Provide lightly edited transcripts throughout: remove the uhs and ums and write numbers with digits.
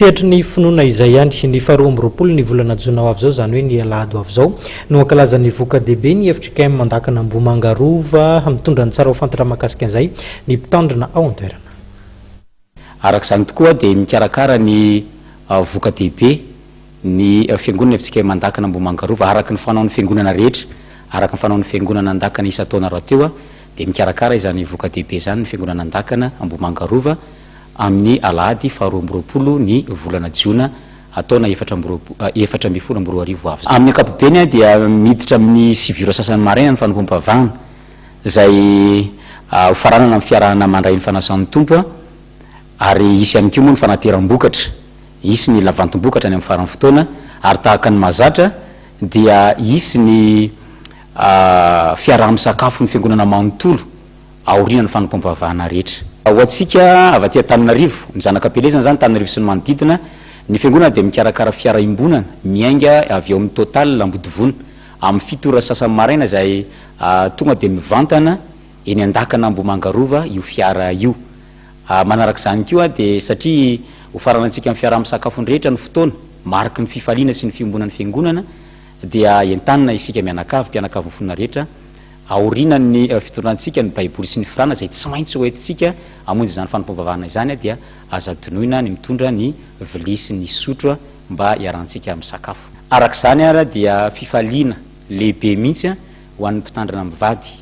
Sehatry ny finoana izay ihany, ny faharoa 22 ny volana jona ho avy izao, izany hoe ny alahady ho avy izao, no hankalaza ny voka-dehibe ny fjkm Andakana Ambohimanga Rova. Mitondra ny tsara ho fantatra mahakasika an'izay ny mpitandrina ao an-toerana. Araka izany tokoa dia mikarakara ny voka-dehibe ny Fiangonana fjkm Andakana Ambohimanga Rova, araka ny fanaon'ny Fiangonana rehetra, araka ny fanaon'ny Fiangonana Andakana isan-taona rahateo dia mikarakara izany voka-dehibe izany ny Fiangonana Andakana Ambohimanga Rova, amin'ny alahady faha 22 ny volana jiona taona 2014 ho avy. Amin'ny ankapobeny dia miditra amin'ny 9 ora sasany maraina ny fanompoam-pivavahana izay ho faranana amin'ny fiarahana mandray ny fanasan'ny Tompo ary hisy ihany koa moa ny fanateram-bokatra, hisy ny lavantim-bokatra any amin'ny faran'ny fotoana ary tahaka ny mahazatra dia hisy ny fiaraha-misakafo ny fiangonana manontolo aorian'ny fanompoam-pivavahana rehetra. Ho antsika avy aty Antananarivo, ny zanak'Ampielezana izany, Antananarivo sy ny manodidina, ny Fiangonana dia mikarakara fiara iombonana miainga avy eo amin'ny Total Ambodivona amin'ny 7 ora sy sasany maraina izay tonga dia mivantana eny Andakana Ambohimanga Rova io fiara io. Manaraka izany koa dia satria ho faranantsika amin'ny fiaraha-misakafo ny rehetra ny fotoana, mariky ny fifaliana sy ny fiombonan'ny Fiangonana dia entanina isika mianakavy, mpianakavin'ny finoana rehetra, Aorianan'ny fitondrantsika ny Baiboly sy ny firana izay tsy maintsy ho entintsika hamonjy izany fanompoam-pivavahana izany dia aza adinoina ny mitondra ny vilia sy ny sotro mba hiarahantsika misakafo. Araka izany ary dia fifaliana lehibe mihitsy ho an'ny mpitandrina mivady,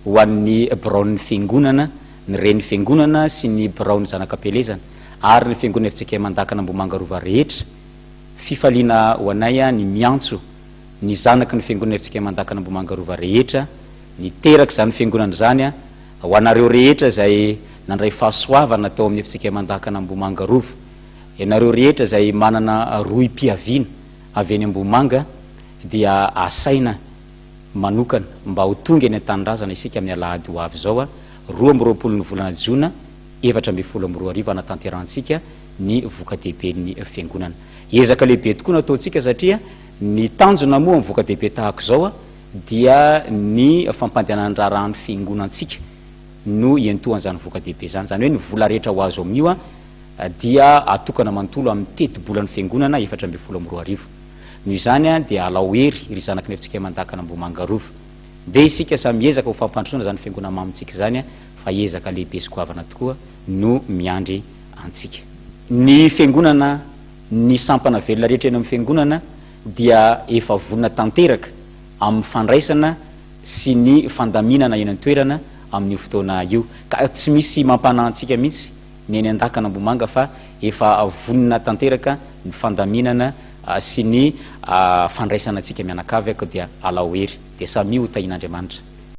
ho an'ny biraon'ny Fiangonana, ny Reny Fiangonana sy ny biraon'ny Zanak'Ampielezana ary ny Fiangonana fjkm Andakana Ambohimanga Rova rehetra. Fifaliana ho anay ny miantso ny zanaky ny Fiangonana fjkm Andakana Ambohimanga Rova rehetra, niteraka izany Fiangonana izany, ho anareo rehetra izay nandray fahasoavana tao amin'ny fjkm Andakana Ambohimanga Rova, ianareo rehetra izay manana rohim-piaviana avy eny Ambohimanga dia asaina manokana mba ho tonga eny an-tanindrazana isika amin'ny alahady ho avy izao, 22 ny volana jona 2014 hanatanterahantsika ny voka-dehiben'ny Fiangonana. Ezaka lehibe tokoa no ataontsika satria Ny tanjona moa amin'ny voka-dehibe tahaka izao dia ny fampandehanana ny raharahan'ny fiangonantsika no iantohan'izany voka-dehibe izany. Izany hoe ny vola rehetra ho azo amin'io dia atokana manontolo amin'ny tetibolan'ny fiangonana 2014. Noho izany dia alao hery ry zanaky ny FJKM Andakana Ambohimanga Rova. Ndeha isika samy hiezaka ho fampandrosoana izany fiangonana mamintsika izany fa ezaka lehibe sy goavana tokoa no miandry antsika. Ny fiangonana Ny sampana velona rehetra eny amin'ny Fiangonana dia efa vonona tanteraka amin'ny fandraisana sy ny fandaminana eny an-toerana amin'io fotoana io. Ka tsy misy mampanahy antsika mihitsy ny eny Andakana Ambohimanga fa efa vonona tanteraka ny fandaminana sy ny fandraisana antsika mianakavy ka dia alao hery dia samia ho tahian'Andriamanitra.